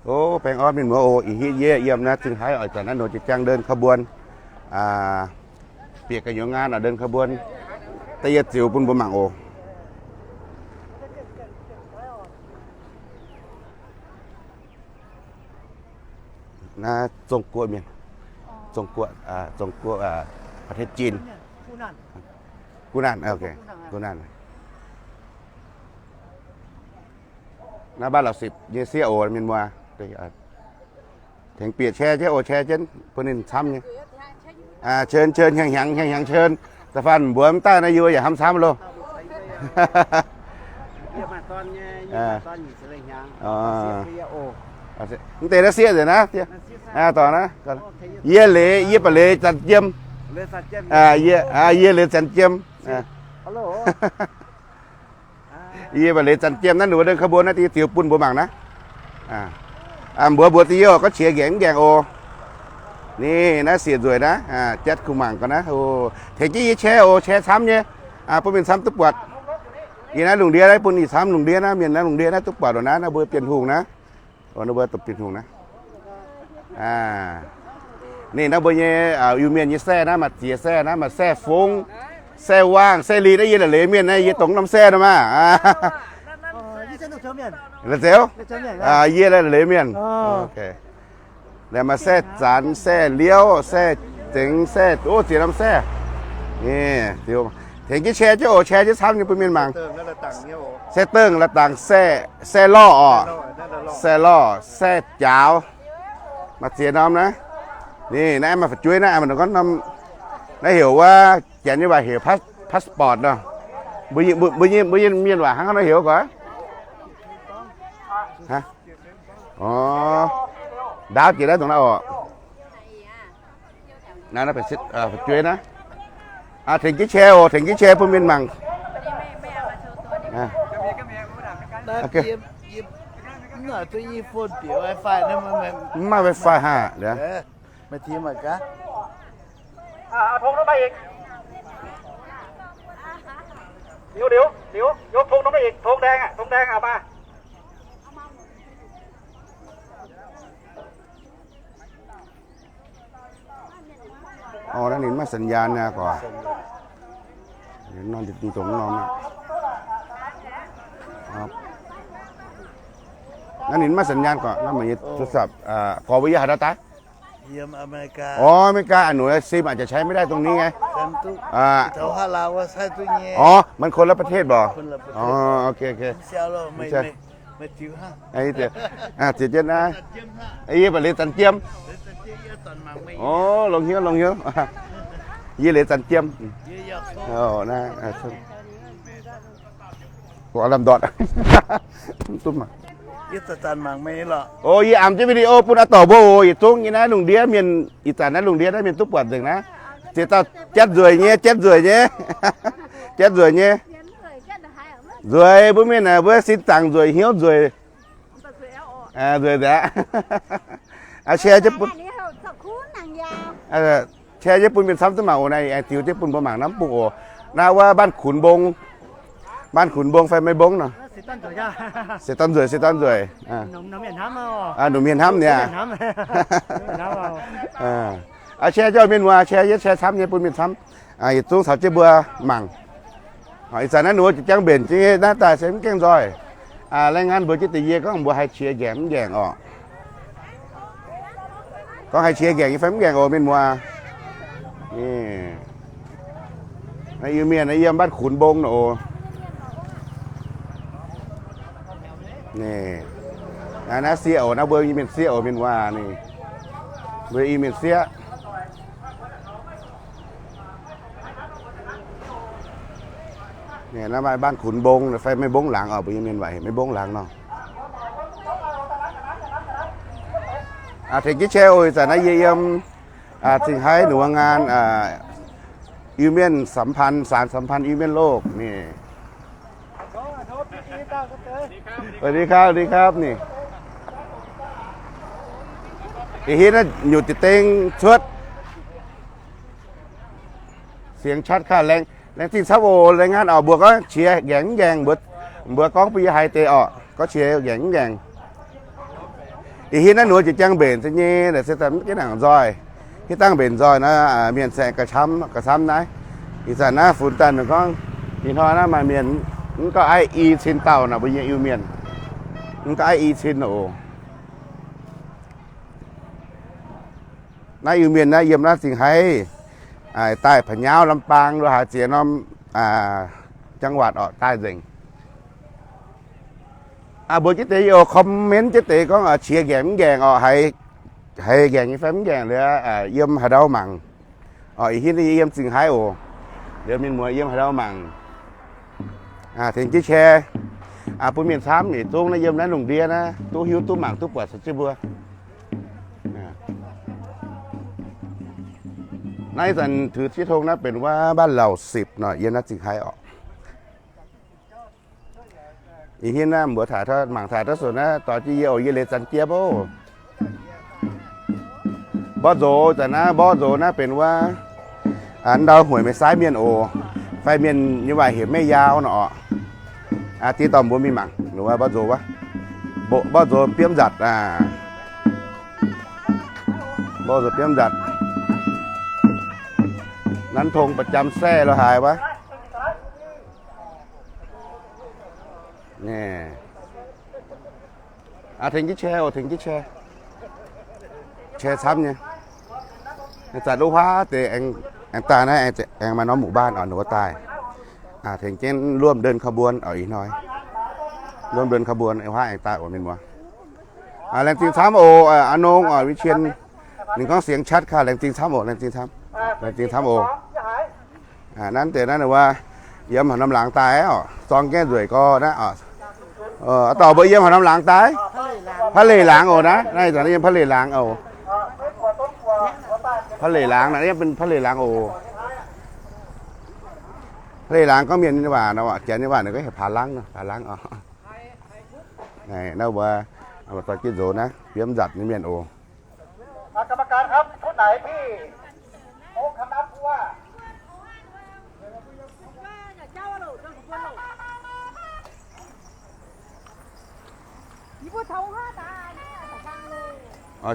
O, baengh orn mienh muoz oc. Ih hitv yie yiem naaiv Zingh Haaix oix zanc naaiv nor jiex jangv เดินขบวน, bieqc ga'nyiec ngaan oc เดินขบวน, da'yietv ziux bun mbuo mangc oc. Naaiv Zong-Guoqv mienh, Zong-Guoqv, Zong-Guoqv, ประเทศจีน, Gunan, Gunan. Naaiv baav la'sipc nyei sieqv oc mienh muoz. Tengx bieqc share jienv oc, share jienv bun ninh camv nyei. Chen chen hiang hiangx hiang hiangx chen. Da'faanh mbuo mv daaih naaiv yie yaac hnamv camv loh. Mv deix naaiv sieqv nzengc naaiv. Dorh naaiv, yie leiz, yie ba'leiz Zanc Jiem. Yie leiz Zanc Jiem. Yie ba'leiz Zanc Jiem naaiv, ninh mbuo เดินขบวน naaiv deix ziux bun mbuo mangc naaiv. Mbuox mbuox deix yie oc, gorngv qiex nqaengc mv nqaengc oc. Ninh naaiv siec nzueic naaiv, jatv kuh mangc gaax naaiv. Tengx jienv yie share oc, share camv nyei, bun mienh camv duqv buatc. Yie naaiv lungh ndiev naaiv bun ih camv lungh ndiev naaiv, mienh naaiv lungh ndiev naaiv duqv buatc oc. Naaiv naaiv mbuo Bienh Hungh naaiv. Ninh naaiv mbuo nyei Iu-Mienh nyei แซ่ naaiv, maaih ziex แซ่ naaiv, maaih แซ่ Fungx, แซ่ Waangh, แซ่ Li naaiv. Yie la'leiz mienh naaiv, yie dongh norm แซ่ nor maah. La'zeix, yie la'leiz mienh. Maaih แซ่ Zanx, แซ่ Liouv, แซ่ Zengx, แซ่ o ziex norm แซ่. Tengx jienv share jienv oc, share jienv camv nyei bun mienh mangc. แซ่ Dengh, La'dangc, แซ่ Lorh oc, แซ่ Lorh, แซ่ Jaaux. Maaih ziex norm naaiv. Ninh naaiv maaih fu'jueiv naaiv, maaih norm, naaiv heuc wuov janx nyei waac heuc passport nor. Mbuo nyei mienh waac hnangv haaix nor heuc gorx? Ndaauv jiex naaiv dongh naaiv oc. Naaiv fu'jueiv naaiv. Tengx jienv share oc, tengx jienv share bun mienh mangc. Mv maaih wifi haah. Orv, naaiv ninh maaih สัญญาณ naaiv gorx. Norm dongh norm aqv. Naaiv ninh maaih สัญญาณ gorx. Naaiv meih nyei โทรศัพท์ gorx, mbuo yie haaix ndau daaih? Orv, America a'nunc sim อาจจะใช้ไม่ได้ตรงนี้ไง. Orv, มันคนละประเทศบ่? Orv, ok, ok. Ziouc jienv naaiv. Yie baac leiz Zanc Jiem. Orv, longx hnyouv, longx hnyouv. Yie leiz Zanc Jiem. Lamh ndortv. O, yie amx jienv video bun a'dorc mbuo oc. Yietc zungv nyei naaiv lungh ndiev mienh, ih zanc naaiv lungh ndiev naaiv mienh duqv buatc nzengc naaiv. Ziex dauh jatv nzueic nyei, jatv nzueic nyei, jatv nzueic nyei. Nzueic mbuo mienh naaic, mbuo sin zaangc nzueic, hnyouv nzueic. Nzueic nzengc. Share jienv bun, share jienv bun mienh camv duqv mangc oc. Naaiv aengx ziux jienv bun mbuo mangc naaiv mv bung oc. Naaiv wuov บ้านขุนบง, บ้านขุนบง fai Mei Mbong nor. Se dorn nzueic, se dorn nzueic. Nungx mienh hnamv niaa. Share jienv mienh muoz, share jienv, share camv nyei bun mienh camv. Yietc zungv caux jienv mbuo mangc. Ih zanc naaiv ninh mbuo jiex jangv mbenc jienv naaiv daaih se mv gaengh nzoih. Laengz ngaan mbuox jienv deix yie gorngv mbuo haih qiex nqaengc mv nqaengc orqc. Gorngv haih qiex nqaengc nyei fai mv nqaengc oc mienh muoz. Naaiv Iu-Mienh naaiv yiem บ้านขุนบง nor oc. Naaiv sieqv oc, naaiv mbuo Iu-Mienh sieqv oc mienh muoz ni. Mbuo Iu-Mienh sieqv. Naaiv maaih บ้านขุนบง fai Mei Mbong laangz oc, mbuo Iu-Mienh waac heuc Mei Mbong laangz nor. Tengx jienv share oc. Ih zanc naaiv yie yiem Zingh Haaix Nduqc Muangh Ngaan, Iu-Mienh สัมพันธ์, สานสัมพันธ์ Iu-Mienh โลก ni. สวัสดีครับ, สวัสดีครับ ni. Ih hitv naaiv nyutc deix deng cuotv. Sienx qatv kaav laengz, laengz zingh camv oc. Laengz ngaan oc. Mbuo gorngv qiex nqaengc mv nqaengc, mbuo gorngv bun yie haiz deix orqc. Gorngv qiex nqaengc mv nqaengc. Ih hitv naaiv nor jiex jangx mbenc nyei, se daaih mv gaengh nangc nzoih. Hitv dangh mbenc nzoih naaiv, mienh se ga'camv ga'camv naaiv. Ih zanc naaiv funx daaih ninh gorngv, ih hnoi naaiv maaih mienh mv gauh aiv i cin dauh naaic, mbuo nyei Iu-Mienh mv gauh aiv i cin oc. Naaiv Iu-Mienh naaiv yiem naaiv Zingh Haiv, daaih Pa'nyauv, Lambaang lo haaix ziex norm จังหวัด orqc, daaih nzengc. Mbuo jienv deix yie oc, comment jienv deix gorngv qiex nqaengc mv nqaengc orqc, haiz nqaengc nyei fai mv nqaengc liuz, yiem haaix ndau mangc. Orqc, ih hitv yie yiem Zingh Haiv oc. Liuz mienh muoz yiem haaix ndau mangc. Tengx jienv share bun mienh camv yietc zungv naaiv yiem naaiv lungh ndiev naaiv duqv hiuv duqv mangc duqv buatc se jienv mbuo. Naaiv ih zanc ถือธง naaiv benx wuov บ้านเหล่าสิบ nor, yiem naaiv Zingh Haiv orqc. Ih hitv naaiv mbuo taaih mangc taaih duqv sux naaiv doix jienv yie oc, yie leiz zanc jiex oc. Mborqv nzox, zanc naaiv mborqv nzox naaiv benx wuov ndau Hueic Meiv Saaiv mienh oc, fai mienh nyei waac heuc Meiv Yaau nor orqc. Diev dorh mbuo mingh mangc mborqv nzox wuov. Mborqv nzox biomv nzatc aac. Mborqv nzox biomv nzatc. น้ำธงประจำแทร่ lo haaix wuov. Tengx jienv share oc, tengx jienv share. Share camv nyei. Zanc wuov huaav deix aengx daaih naaiv, aengx maaih norm หมู่บ้าน orqc, ninh mbuo daaih. Tengx jienv ร่วมเดินขบวน orqc, ih hnoi ร่วมเดินขบวน huaav aengx daaih oc mienh muoz. Laengz zingh camv oc, aa nongx orqc, Vinh Chien. Ninh gorngv เสียงชัด kaax, laengz zingh camv oc, laengz zingh camv. Laengz zingh camv oc. Naaiv deix naaiv wuov, yiem haaix norm laangz daaih orqc, zorng gaengh nzueic gorx naaiv orqc. Aa, dorh mbuo yiem haaix norm laangz daaih? Pa'leic laangz oc naaiv, naaiv yiem Pa'leic laangz oc. Pa'leic laangz naaiv, yiem benx Pa'leic laangz oc. Pa'leic laangz gorngv mienh nyei waac nor, Janx nyei waac ninh gorngv heuc ผาล้าง nor, ผาล้าง orqc. Naaiv wuov, dorh jienv nzox naaiv biomv nzatc nyei mienh oc. กรรมการครับ ชุดไหนที่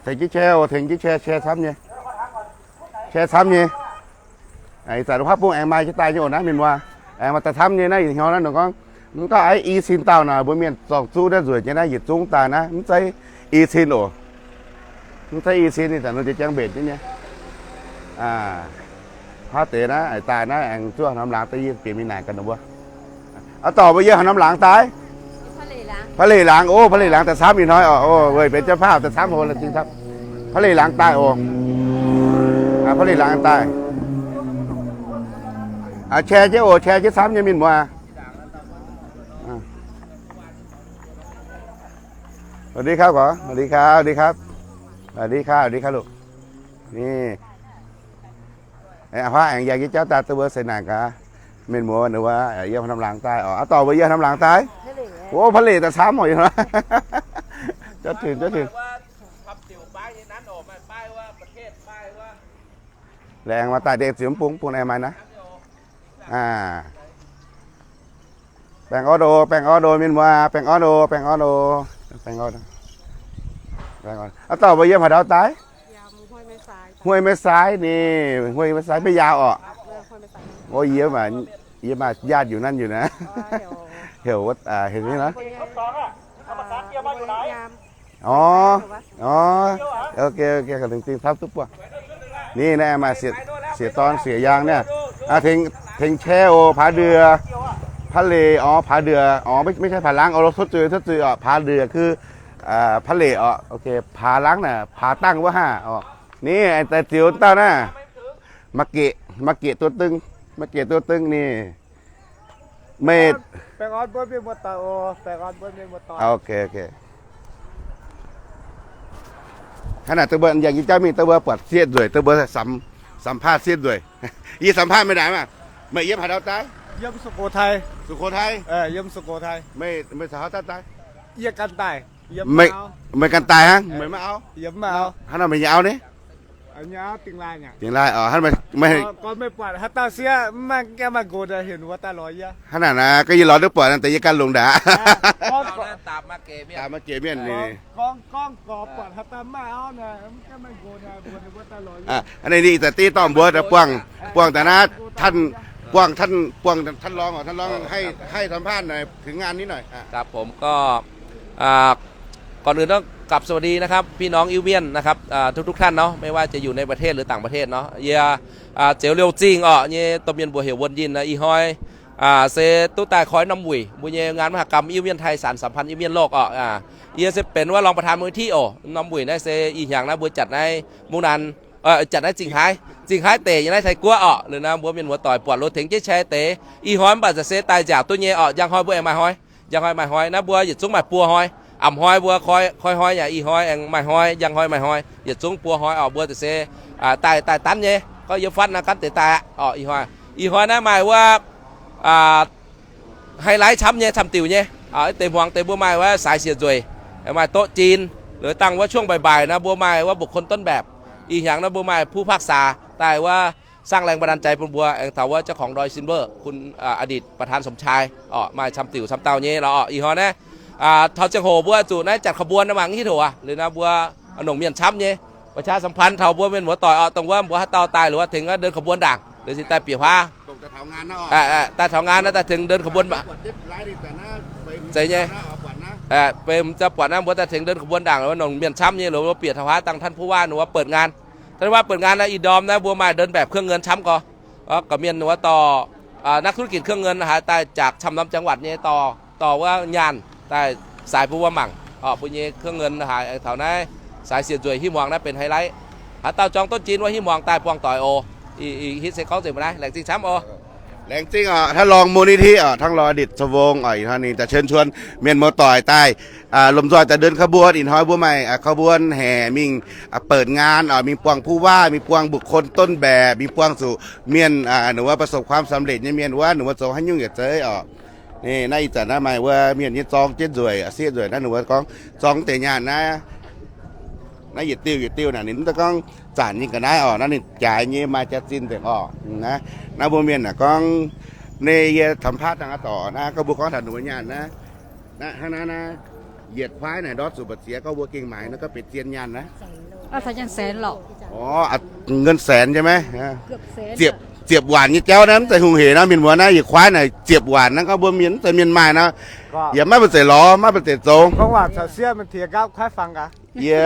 Tengx jienv share oc, tengx jienv share, share camv nyei. Share camv nyei. Ih zanc huaav bung aengx maaih jienv daaih nyei oc naaiv mienh muoz. Aengx maaih daaih camv nyei naaiv, ih hnoi naaiv ninh gorngv mv gauh aiv i cin dauh naaic, mbuo mienh zorng zuqv naaiv nzueic nyei naaiv, yietc zungv daaih naaiv mv zeiz i cin oc. Mv zeiz i cin, ih zanc ninh jiex jangx mbenc jienv nyei. Huaav deix naaiv daaih naaiv aengx zuov haaix norm laangz daaih, yie bieqc mingh naaic gaax ninh mbuo. Aa, dorh mbuo yiem haaix norm laangz daaih? Pa'leic laangz oc, Pa'leic laangz daaih camv ih hnoi orqc. Oc, weic benx เจ้าภาพ daaih camv oc, laengz zingh camv. Pa'leic laangz daaih oc. Pa'leic laangz daaih. Share jienv oc, share jienv camv nyei mienh muoz. Sวัสดีครับ ก่อน สวัสดีครับ สวัสดีครับ สวัสดีครับ สวัสดีครับลูก นี่ huaav aengx yangh jienv jauv daaih duqv mbuo seix naaic gaax. Mienh muoz ninh wuov yiem haaix norm laangz daaih orqc, aa dorh mbuo yiem haaix norm laangz daaih? Oc, Pa'leic daaih camv oc. Jauv tengx, jauv tengx. Laengz maaih daaih dengh ziux mv bung, bung aengx maaih naaiv. Baengh orn oc, baengh orn oc mienh muoz, baengh orn oc, baengh orn oc. Aa dorh mbuo yiem haaix ndau daaih? Huei Meiv Saaiv ni, Huei Meiv Saaiv Meiv Yaau orqc. Yie maaih, yie maaih ญาติ อยู่นั่นอยู่นะ. Heuc, heuc ni nor. Orqc, orqc, ok, ok, laengz zingh camv duqv buatc. Ni naaiv maaih sieqv dorn sieqv yaang naaiv. Tengx share oc, ผาเดื่อ, พะเล, orqc, ผาเดื่อ, orqc, ไม่ใช่ผาล้าง, orqc, ทดจุย ทดจุย orqc, ผาเดื่อ คือ ผะเล orqc, ok, ผาล้าง naaic, ผาตั้ง wuov haah, orqc. Ni daaih ziux dauh naaiv. Maaih geqc, maaih geqc ตัวตึง, maaih geqc ตัวตึง ni. Meih baengh orn mbuo mienh muoz-doic oc, baengh orn mbuo mienh muoz-doic. Ok, ok. Hnangv naaic dongh mbuo yangh jienv jauv mingh dongh mbuo buatc sieqv nzueic, dongh mbuo สัมภาษณ์ sieqv nzueic. Yie สัมภาษณ์ meih naaic maah. Meih yiem haaix ndau daaih? Yiem Sukhothaih. Sukhothaih? Yiem Sukhothaih. Meih, meih caux haaix dauh daaih? Yie ganh daaih. Meih ganh daaih hnangv, meih maiv auv? Yie mv auv. Hnangv nor meih nyei auv ni? Dingx laaih oc, hnangv naaic naaic gaax yie lorz duqv buatc naaic deix yie ganh longx ndaangc. Daaih maaih gec mienh. Hnangv naaic ninh ih zanc div dorh mbuo buangh, buangh daaih naaiv, buangh buangh ท่านรอง ท่านรอง ให้ ให้สัมภาษณ์หน่อย ถึงงานนี้หน่อย ครับผมก็ อ่า ก่อนอื่นต้องกราบสวัสดีนะครับ พี่น้องอิวเมียนนะครับ อ่า ทุกๆ ท่านเนาะ ไม่ว่าจะอยู่ในประเทศหรือต่างประเทศเนาะ yie, อ่า Ziouc Liouh Zingh orqc, nyei domh mienh mbuox heuc Wuonh Yinh aqv. Ih hnoi, อ่า se duqv daaih koi norm wuic mbuo nyei งานมหกรรม Iu Mienh Thaix Sản Samband Iu Mienh Lorqc orqc. Yie se benx wuov รองประธานมูลนิธิ oc. Norm wuic naaiv se ih hnyangx naaiv mbuo จัด naaiv มุกดาหาร จัด naaiv Zingh Haaix, Zingh Haaix deic nyei naaiv Taiv-Guoqv orqc. Liuz naaiv mbuo mienh muoz-doic buatc loz tengx jienv cai deix. Ih hnoi mv baac za'gengh se daaih nziaauc duqv nyei orqc. Njang hnoi mbuo aengx maaih hnoi, njang hnoi maaih hnoi. Naaiv mbuo yietc zungv maaih buo hnoi. A'hnoi mbuo koi hnoi yaac ih hnoi aengx maaih hnoi, njang hnoi maaih hnoi, yietc zungv buo hnoi orqc. Mbuo za'gengh se daaih, daaih danv nyei, gorngv yiem fatv naaiv gaanv deix daaih aqv orqc. Ih hnoi, ih hnoi naaiv maaih wuov ไฮไลท์ camv nyei, camv diuc nyei. Deix hmuangx deix mbuo maaih wuov saaix siec nzueic, maaih โต๊ะจีน, liuz dangh wuov ช่วงบ่ายๆ naaiv mbuo maaih wuov บุคคลต้นแบบ. Ih hnyangx naaiv mbuo maaih ผู้พิพากษา daaih wuov สร้างแรงบันดาลใจ bun mbuo aengx taux wuov เจ้าของดอยซิลเวอร์ คุณ อดีตประธานสมชาย orqc. Maaih camv diuc camv dauh nyei lorqc. Ih hnoi naaiv taux ziangh hoc mbuo zuqc naaiv จัดขบวน naaiv mangc hitv hoc aqv. Liuz naaiv mbuo nongc mienh camv nyei ประชาสัมพันธ์ taux mbuo mienh muoz-doic orqc, dongh wuov mbuo haaix dauh daaih liuz wuov tengx wuov เดินขบวนด่าง liuz se daaih bieqc huaav. Daaih taux nganh naaiv daaih tengx เดินขบวน zeiz nyei. Beiv mv zauh buatc naaiv mbuo daaih tengx เดินขบวนด่าง wuov nongc mienh camv nyei, liuz mbuo bieqc taux huaav dangh ท่านผู้ว่า ninh wuov เปิดงาน. ท่านผู้ว่า เปิดงาน naaiv ih ndorm naaiv mbuo maaih เดินแบบเครื่องเงิน camv gorx. Gorqv-mienh wuov dorh นักธุรกิจเครื่องเงิน haaix daaih jaax camv norm จังหวัด nyei dorh, dorh wuov nyaanh daaih saaix bun wuov mangc orqc. Mbuo nyei เครื่องเงิน haaix aengx taux naaiv saaix siec nzueic hitv hmuangx naaiv benx ไฮไลท์. Haaix dauh jorng ต้นจีน wuov hitv hmuangx daaih buangh doic oc. Ih hitv se gorngv nzengc mbuo naaiv, laengz zingh camv oc. Laengz zingh oc, ท่านรอง มูลนิธิ oc, ท่านรอง อดีตสวง oc. Ih hnoi ninh daaih เชิญชวน mienh muoz-doic daaih lomh nzoih daaih เดินขบวน. Ih hnoi mbuo maaih ขบวนแห่ mingh เปิดงาน oc, mingh buangh ผู้ว่า, mingh buangh บุคคลต้นแบบ, mingh buangh zuqc mienh ninh wuov ประสบความสำเร็จ nyei mienh wuov, ninh wuov zoux haaix nyungc yietc zeiv oc. Naaiv ih zanc naaiv maaih wuov mienh nyei zorng jienv nzueic, sieqv nzueic naaiv, ninh wuov gorngv zorng deix nyaanh naaiv, naaiv yietc diuh yietc diuh naaic, ninh mv daaih gorngv zanc nyei ga'naaiv oc. Naaiv ninh jaaix nyei maaih jaax-zinh nzengc oc. Naaiv mbuo mienh naaic gorngv, naaiv yie สัมภาษณ์ dangh aqv dorc naaiv, gorngv mbuo gorngv taux ninh mbuo nyaanh naaiv, naaiv hnangv naaiv naaiv, yietc kuaaiv naaic ndortv zuqc mbu'ziex, gorngv mbuo gengh maaiz naaiv gorngv benx zien nyaanh naaiv. เงินแสนใช่ไหม ziepc waanc nyei jauv naaiv mv zeiz hungh hec nor, mienh muoz naaiv yietc kuaaiv naaic ziepc waanc naaiv, gorngv mbuo mienh mv zeiz mienh maaih nor, yaac maiv bun zeic lorz, maiv bun zeic zoux. Yie,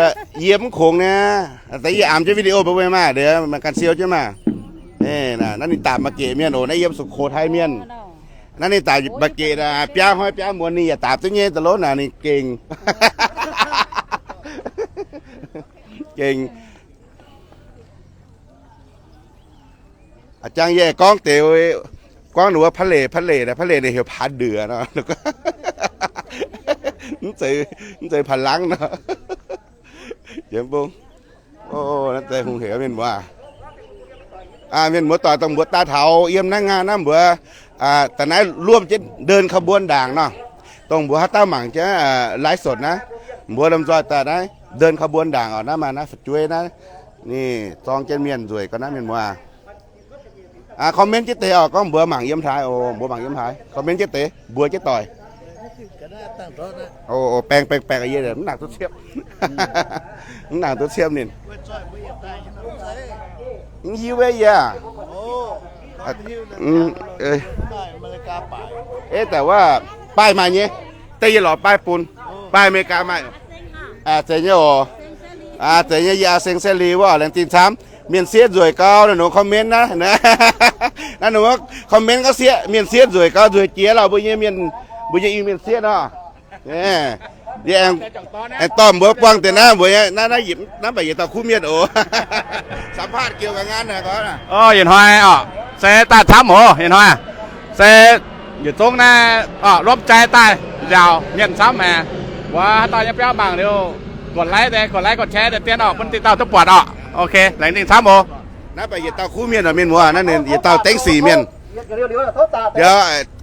yie mv kungx naaiv, deix yie aamx jienv video mbuo mbuo maah, deix maaih ganh siou jienv maah. Naaiv ninh daaih maaih gec mienh oc, naaiv yiem สุโขทัย mienh. Naaiv ninh daaih maaih gec, biaa hnoi biaa muonz ninh yaac daaih duqv nyei, da'lov naaic ninh gengh, gengh. A'jang yie gorngv deix, gorngv ninh wuov พระเหล่ พระเหล่ naaiv, พระเหล่ ninh heuc ผาเดือ nor. Mv zeiz ผาหลัง nor. Yiem bung, naaiv deix hungh hec mienh muoz. Mienh muoz-doic, dongh mbuo daaih taux yiem naaiv nqaang naaiv mbuox, da'naaiv luomh jienv เดินขบวนด่าง nor. Dongh mbuox haaix dauh mangc jienv ไลฟ์สด naaiv, mbuox lomh nzoih daaih naaiv เดินขบวนด่าง oc. Naaiv maaih naaiv fu'jueiv naaiv, ninh zorng jienv mienh nzueic ga'naaiv, mienh muoz. Comment jienv deix oc, gorngv mbuox mangc yiem haaix oc, mbuox mangc yiem haaix, comment jienv deix, mbuox jienv doic. Baengh baengh baengh, yie mv nangc duqv ciepv, mv nangc duqv ciepv ninh. Mv hiuv wuov yie. Eix daaih wuov, ป้าย maaih nyei, daaih yie lorz ป้าย bun. ป้าย America maaih. Zeiz nyei oc. Zeiz nyei, yie Seng Seli wuov, laengz zingh camv. Mienh sieqv nzueic gau, naaiv nongx comment naaiv. Naaiv nongx comment gauh sieqv, mienh sieqv nzueic gau, nzueic jiex lauh, mbuo nyei mienh, mbuo nyei Iu-Mienh sieqv nor. Yie aengx dorh mbuo buangh deix naaiv, mbuo naaiv, naaiv baac yietc dauh kuv mienh oc. สัมภาษณ์เกี่ยวกับงานหน่อยก่อน. Ih hnoi oc, se daaih camv oc. Ih hnoi se yietc zungv naaiv oc, luomv jai daaih nziaauc mienh camv haic. Mbuox haaix dauh nyei biauv mangc liuz, กดไลค์ deix, กดไลค์ กดแชร์ deix dien oc, bun deix dauh duqv buatc oc. Ok, laengz zingh camv oc. Naaiv baac yietc dauh kuv mienh oc, mienh muoz, naaiv ninh yietc dauh dengv sic mienh.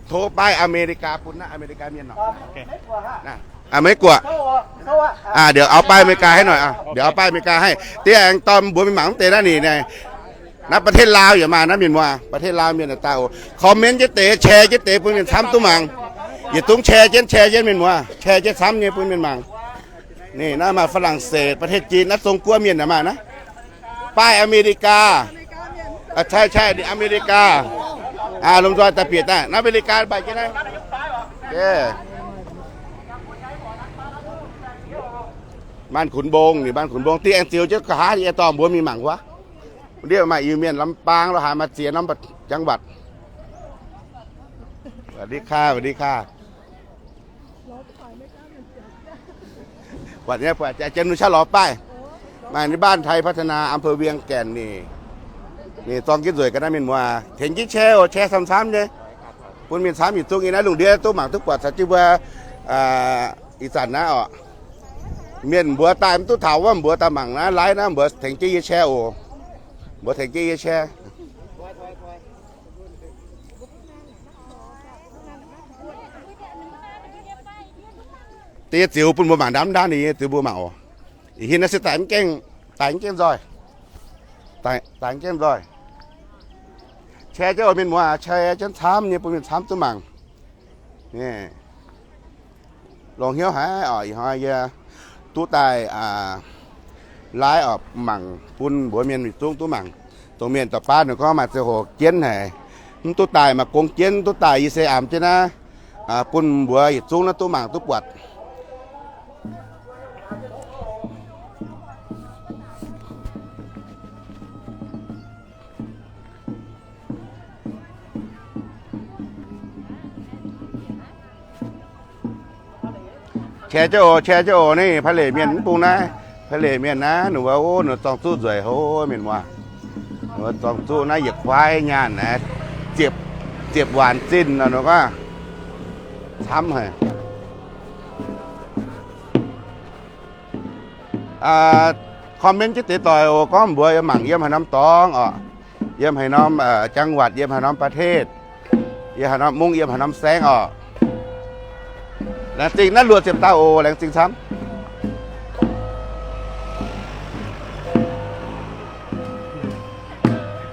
Tov ป้าย America bun naaiv, America mienh oc. Maiv guoqv. Aa, เดี๋ยวเอาป้ายอเมริกาให้หน่อย อ่ะ เดี๋ยวเอาป้ายอเมริกาให้ Deix aengx dorh mbuox mienh mangc mv deix naaiv ninh naaiv. Naaiv ประเทศลาว yaac maaih naaiv mienh muoz, ประเทศลาว mienh daaih oc. Comment jienv deix, share jienv deix bun mienh camv duqv mangc. Yietc zungv share jienv, share jienv mienh muoz, share jienv camv nyei bun mienh mangc. Ninh naaiv maaih ฝรั่งเศส, ประเทศจีน naaiv Zong-Guoqv mienh yaac maaih naaiv. Baaih อเมริกา. ใช่ ใช่ อเมริกา. Lomh nzoih daaih bieqc daaih อเมริกา baaih jienv naaiv. Manh Kunx Mbong, ninh Manh Kunx Mbong diqv aengx ziux jienv nqa'haav yie dorh mbuox mingh mangc wuov. Ndiev maaih Iu-Mienh ลำปาง lorqc, haaix maaih ziex norm จังหวัด. สวัสดีค่ะ สวัสดีค่ะ. Buatc nyei, buatc jiex jien ninh saav lorz baaih. Maaih ninh บ้านไทยพัฒนา อำเภอเวียงแก่น ninh, ninh zorng jienv nzueic ga'naaiv mienh muoz. Tengx jienv share oc, share camv-camv nyei bun mienh camv yietc zungv. Yie naaiv lungh ndiev duqv mangc duqv buatc caux jienv mbuo ih zanc naaiv oc. Mienh mbuox daaih mv duqv taux wuov, mbuox daaih mangc naaiv ไลฟ์ naaiv, mbuox tengx jienv yie share oc. Mbuox tengx jienv yie share. Deix yie ziux bun mbuo mangc ndaamv-ndaamv, ninh yie ziux mbuo mangc oc. Ih hinh naaiv se daic mv gaengh, daic mv gaengh nzoih. Daic mv gaengh nzoih. Share jienv oc mienh muoz, share jienv camv nyei bun mienh camv duqv mangc. Longc hnyouv haic oc, ih hnoi yie duqv daaih ไลฟ์ oc, mangc bun mbuox mienh yietc zungv duqv mangc. Dongh mienh da'baav ninh gorngv maaih ziangh hoc jienv haic, mv duqv daaih maaih gong jienv, duqv daaih yie se amx jienv naaiv bun mbuox yietc zungv naaiv duqv mangc duqv buatc. Share jienv oc, share jienv oc. Naaiv ผลิต mienh mv bung naaiv, ผลิต mienh naaiv, ninh mbuo, o, ninh mbuo zorng zuqv nzueic haic mienh muoz. Ninh mbuo zorng zuqv naaiv yietc kuaaiv nyaanh naaiv, ziepc, ziepc waanc zinh nor, ninh gorngv camv haic. Comment jienv deix doic oc, gorngv mbuox yie mangc yiem haaix norm dorngx oc, yiem haaix norm จังหวัด, yiem haaix norm ประเทศ, yiem haaix norm mungv, yiem haaix norm saengv oc. Laengz zingh naaiv luoqc ziepc dauh oc, laengz zingh camv.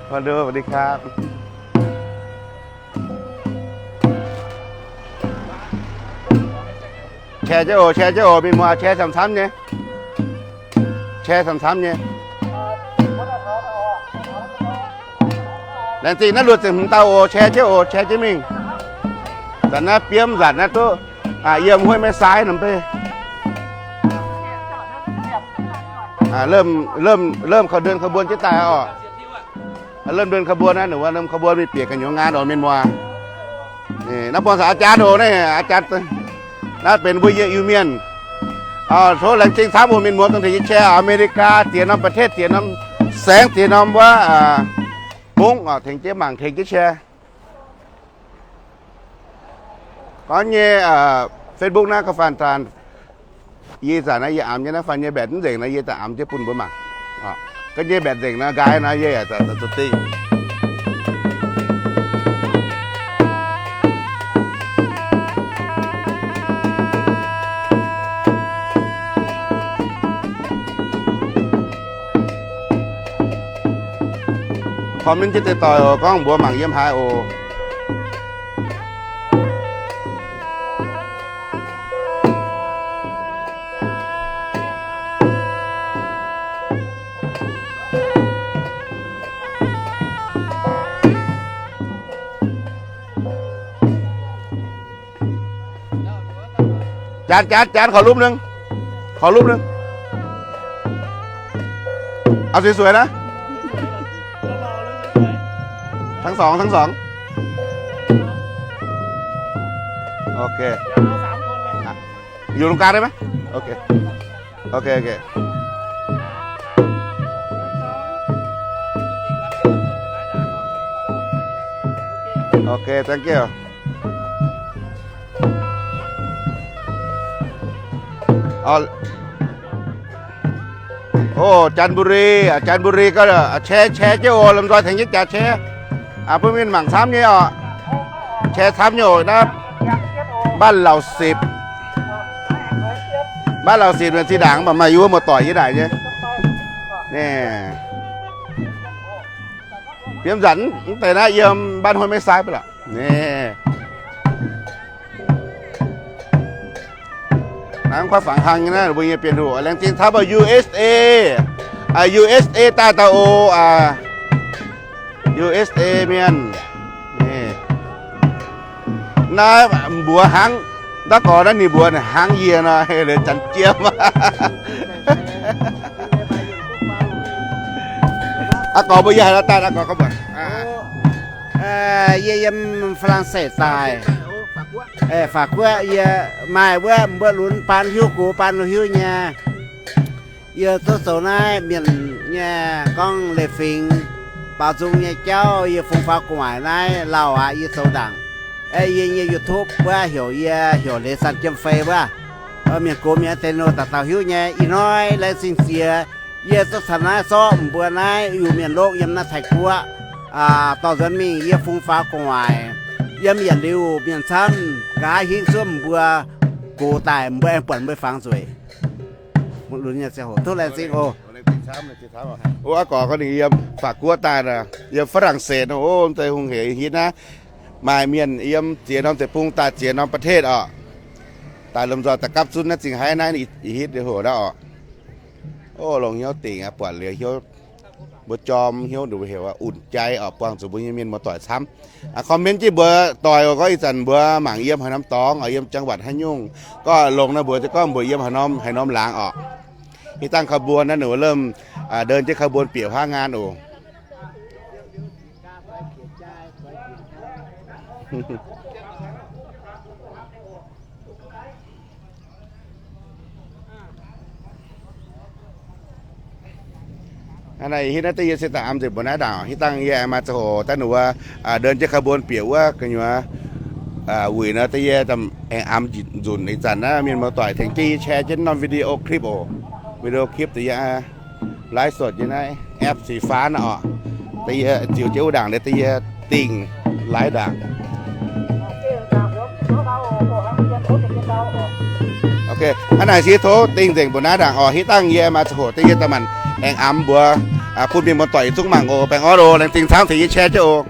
สวัสดีครับ. Share jienv oc, share jienv oc, mienh muoz, share camv-camv nyei. Share camv-camv nyei. Laengz zingh naaiv luoqc ziepc hmz dauh oc, share jienv oc, share jienv mingh. Zanc naaiv biomv nzanc naaiv duqv yiem huotv maiv saaiv norm bei. เริ่ม เริ่ม เริ่ม เดินขบวน jienv daaih oc. เริ่ม เดินขบวน naaiv, ninh mbuo เริ่ม ขบวน mingh bieqc ga'nyuoz ngaan oc mienh muoz. Naaiv buangh taux อาจารย์ oc, naaiv อาจารย์, naaiv benx mbuo yie Iu-Mienh. Tov laengz zingh camv oc mienh muoz, dongh tengx jienv share อเมริกา ziex norm ประเทศ, ziex norm saengv, ziex norm wuov mungv oc, tengx jienv mangc, tengx jienv share. Gorngv nyei Facebook naaiv ga'fanh zaanc, yie zanc naaiv yie amx nyei naaiv fanh nyei mbaeqc mv nzengc naaiv yie daaih amx jienv bun mbuo mangc. Gorngv nyei mbaeqc nzengc naaiv nqaai naaiv yie yaac zoux dingh. Comment jienv deix doic oc, gorngv mbuox mangc yiem haaix oc. Janx, janx, janx, ขอรูปหนึ่ง, ขอรูปหนึ่ง. เอาสวยๆนะ ทั้งสอง ทั้งสอง. โอเค อยู่ตรงกลางได้ไหม? โอเค โอเค โอเค โอเค thank you. โอ้ จันทบุรี อ่ะ จันทบุรีก็ อ่ะ แชร์ แชร์ jienv oc, lomh nzoih tengx jienv jaax share. อ่ะ bun mienh mangc camv nyei oc. Share camv nyei oc naaiv. บ้านเหล่าสิบ Maiv lauh sic mienh zinh ndaangc mv baac maaih yie wuov muoz-doic yie naaic nyei. Biomv nzanc mv deix naaiv yiem mbaan huon maiv sai bun lorqc. Naaiv mv kuaaiv fangx hlang nyei naaiv, mbuo nyei Bienh Hungh. Laengz zingh camv mbuo U S A, U S A daaih dauh oc, U S A mienh. Naaiv mbuox hnangv, naaiv gorx naaiv ninh mbuox hnangv yie nor, liuz janx jiem. Aa gorx mbuo yie haaix nor daaih, aa gorx gorngv mbuox. Yie yiem Faa^lan^se daaih, Faatv Guoqv. Yie maaih wuov mbuo lunx baan hiuv gox baan hiuv nyei. Yie zungv zoux naaiv mienh nyei gorngv leiz-fingx, baaux nzung nyei jauv. Yie fungx faaux gu'nguaaic naaiv lauh aqv, yie zoux ndaangc. Yie nyei YouTube wuov heuc, yie heuc Leiz Sanh Jiem Fei wuov. Mienh gox mienh deix nor dauh dauh hiuv nyei. Ih hnoi laengz zingh jiex, yie zungv caux naaiv zorqv mbuo naaiv Iu-Mienh lokv yiem naaiv Taiv-Guoqv dorh nzuonx mingh. Yie fungx faaux gu'nguaaic yiem yietc liuz mienh camv nqa'haav hingv zuov mbuo gox daaih, mbuo aengx buatc mbuo fangx nzueic. Tov laengz zingh oc. Ov, aa gorx gorngv ninh yiem Faatv Guoqv daaih, yiem ฝรั่งเศส nor. Ov, mv deix hungh hec hitv naaiv, maaih mienh yiem ziex norm deic-bung daaih ziex norm ประเทศ oc. Daaih lomh nzoih daaih gapv zunv naaiv zingh haiv naaiv ih hitv liuz hoc naaiv oc. Ov, longc hnyouv dingc aqv, buatc liuz hnyouv, mbuo jorm hnyouv nduqc heuc อุ่นใจ oc, buangh zuqc mbuo nyei mienh muoz-doic camv. Comment jienv mbuox doic oc, gorngv ih zanc mbuo mangc yiem haaix norm dorngx oc, yiem จังหวัด haaix nyungc. Gorngv longx nor mbuox, gorngv mbuox yiem haaix norm, haaix norm laangz oc. Ih dangh ขบวน naaiv ninh mbuo เริ่ม เดิน jienv ขบวน bieqc huaav ngaanv oc. Hnangv naaiv hitv naaiv deix yie se daaih amx nzengc mbuox naaiv ndaangc. Hitv dangh yie aengx maaih ziangh hoc daaih ninh wuov เดิน jienv ขบวน bieqc wuov gu'nyuoz wuic nor deix yie aengx amx nzunc. Ih zanc naaiv mienh muoz-doic tengx jienv yie แชร์ jienv norm วิดีโอคลิป oc. วิดีโอคลิป deix yie ไลฟ์สด nyei naaiv แอปสีฟ้า naaiv oc. Deix yie ziux jienv wuov ndaangc deix yie dingh laaix ndaangc. Hnangv naaic se tov dingh nzengc mbuox naaiv ndaangc oc. Hitv dangh yie maaih ziangh hoc deix yie daaih maanc aengx amx mbuox bun mienh muoz-doic yietc zungv mangc oc. Baengh orn oc. Laengz zingh camv tengx yie แชร์ jienv oc.